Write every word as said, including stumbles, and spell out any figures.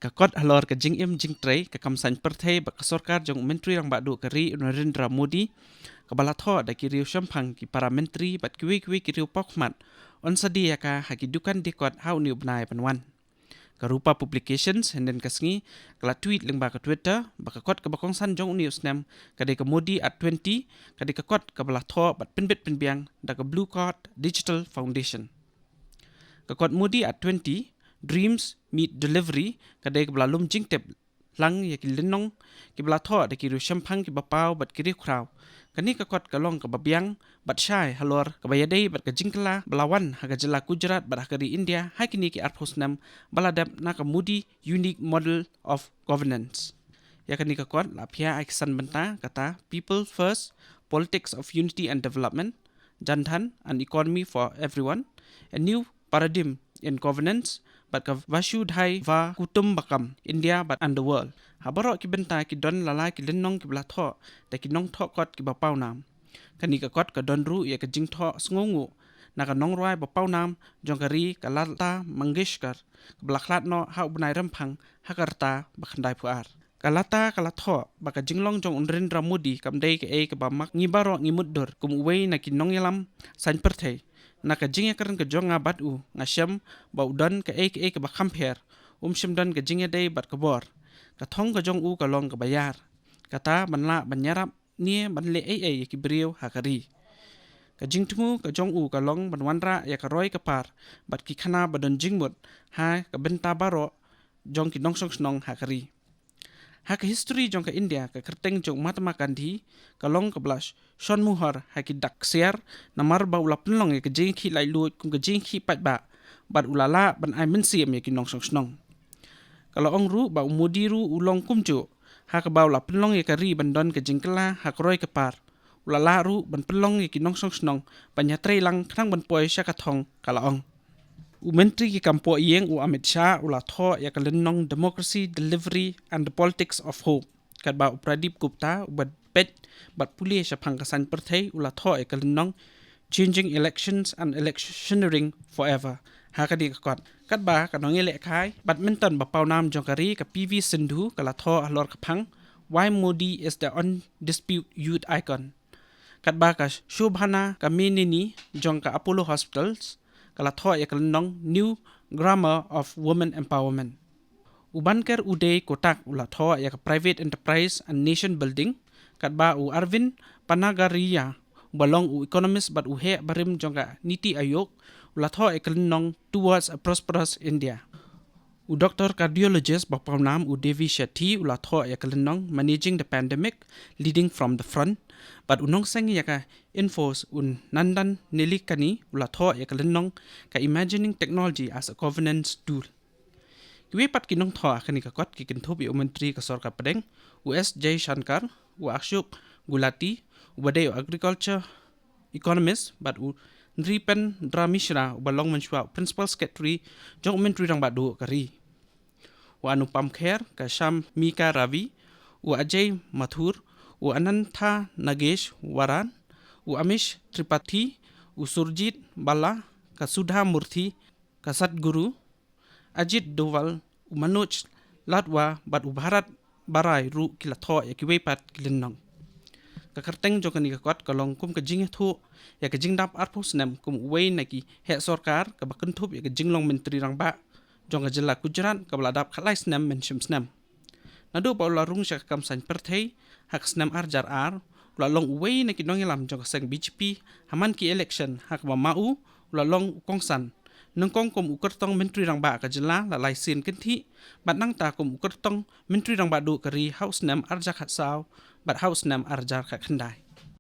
Ka kot halor ka jingim jingtrei ka kam saiñ pyrthei bad ka sorkar jong u Myntri Rangbah Duh ka ri u Narendra Modi, kaba la thoh da ki riew shemphang, ki para myntri bad kiwei kiwei ki riew pawkhmat, yn sa die ïa ka ha ki dukan die kot ha une u bnai ban wan. Ka Rupa Publications hynnin ka sngi ka la tweet lyngba ka Twitter ba ka kot kaba kongsan jong une u snem ka dei ka Modi at twenty, ka dei ka kot kaba la thoh bad pynbit pynbiang da ka Blue Card Digital Foundation. Ka kot Modi at twenty, Dreams Meet Delivery, ka dei kaba la lum jingtip lang ïa ki lynnong kiba la thoh da ki riew shemphang kiba paw bad ki riew khraw. Kane ka kot ka long kaba biang bad shai halor kaba ïadei bad ka jingkylla ba la wan ha ka jylla Gujarat bad ha ka ri India ha kine ki arphew snem ba la dep na ka Modi Unique Model of Governance. Ïa kane ka kot la phiah ha ki san bynta, kata People First, Politics of Unity and Development, Jan Dhan, An Economy for Everyone, A New Paradigm in Governance, bad ka Vasudhaiva Kutumbakam, India bad and the World. Ha baroh ki bynta ki don la lai ki lynnong kiba la thoh da ki nongthoh kot kiba pawnam. Kane ka kot ka don ruh ïa ka jingthoh sngewnguh na ka nongrwai ba pawnam jong ka ri, ka Lata Mangeshkar, kaba la khlad noh ha u bnai Rymphang ha ka rta ba khyndai phew ar. Ka Lata ka la thoh ba ka jinglong jong u Narendra Modi kam dei kaei kaba ma ngi baroh ngi mutdur. Kum uwei na ki nongïalam saiñ pyrthei, na ka jingïakren ka jong nga bad u, nga shem ba u don kaei kaei kaba kham pher, um shym don ka jingïadei bad ka bor. Ka thong ka jong u ka long kaba ïar, kata ban lah ban ïarap ne ban leh ei ei ïa ki briew ha ka ri. Ka jingthmu ka jong u ka long ban wanrah ïa ka roi ka par bad ki khana ba don jingmut ha ka bynta baroh jong ki nongshong shnong ha ka ri. Ha ka history jong ka India, ka kyrteng jong u Mahatma Gandhi ka long kaba la shon muhor ha ki dak ksiar, namar ba u la pynlong ïa ka jingïakhih laitluid kum ka jingïakhih paidbah bad u la lah ban ai mynsiem ïa ki nongshong shnong. Ka la ong ruh ba u Modi ruh u long kumjuh, ha kaba u la pynlong ïa ka ri ban don ka jingkylla ha ka roi ka par. U la lah ruh ban pynlong ïa ki nongshong shnong ban ïatrei lang khnang ban poi sha ka thong, ka la ong. U Myntri ki kam poh ïing u Amit Shah u la thoh ïa ka lynnong Democracy, Delivery and the Politics of Hope, katba u Pradip Gupta uba peit bad pule shaphang ka saiñ pyrthei u la thoh ïa ka lynnong Changing Elections and Electioneering Forever ha kane ka kot. Katba ka nongïalehkai badminton ba pawnam jong ka ri, ka P V Sindhu, ka la thoh halor ka phang Why Modi is the Undisputed Youth Icon. Katba ka Shobhana Kamineni jong ka Apollo Hospitals ka la thoh ïa ka lynnong New Grammar of Women Empowerment. U Banker Uday Kotak u la thoh ïa ka Private Enterprise and Nation Building, katba u Arvind Panagariya uba long u economist bad u heh barim jong ka Niti Aayog u la thoh ïa ka lynnong Towards a Prosperous India. U doctor cardiologist ba pawnam u Devi Shetty u la thoh ïa ka lynnong Managing the Pandemic, Leading from the Front, bad u nongseng ïa ka INFOS u Nandan Nilekani u la thoh ïa ka lynnong ka Imagining Technology as a Governance Tool. Kiwei pat ki nongthoh ha kane ka kot ki kynthup ïa u Myntri ka Sorkar Pdeng u S Jaishankar, u Ashok Gulati uba dei u agriculture economist, bad u Nripendra Mishra uba long mynshuwa u Principal Secretary jong u Myntri Rangbah Duh ka ri, u Anupam Kher, ka Shyamika Ravi, u Ajay Mathur, u Anantha Nageshwaran, u Amish Tripathi, u Surjit Bhalla, ka Sudha Murthy, ka Sadhguru, Ajit Doval, u Manoj Ladwa bad u Bharat Barai ruh ki la thoh ïa kiwei pat ki lynnong. Ka kyrteng jong kane ka kot ka long kum ka jingïathuh ïa ka jingdap arphew snem kum uwei na ki heh sorkar kaba kynthup ïa ka jinglong Myntri Rangbah jong ka jylla Gujarat kaba la dap khatlai snem mynshim snem. Naduh ba u la rung sha ka kam saiñ pyrthei ha ka snem ar hajar ar, u la long uwei na ki nongïalam jong ka seng B J P ha man ki election, ha kaba ma u u la long u kongsan, nyngkong kum u kyrtong Myntri Rangbah ka jylla la lai sien kynthih, bad nangta kum u kyrtong Myntri Rangbah Duh ka ri ha u snem ar hajar khatsaw bad ha u snem ar hajar khatkhyndai.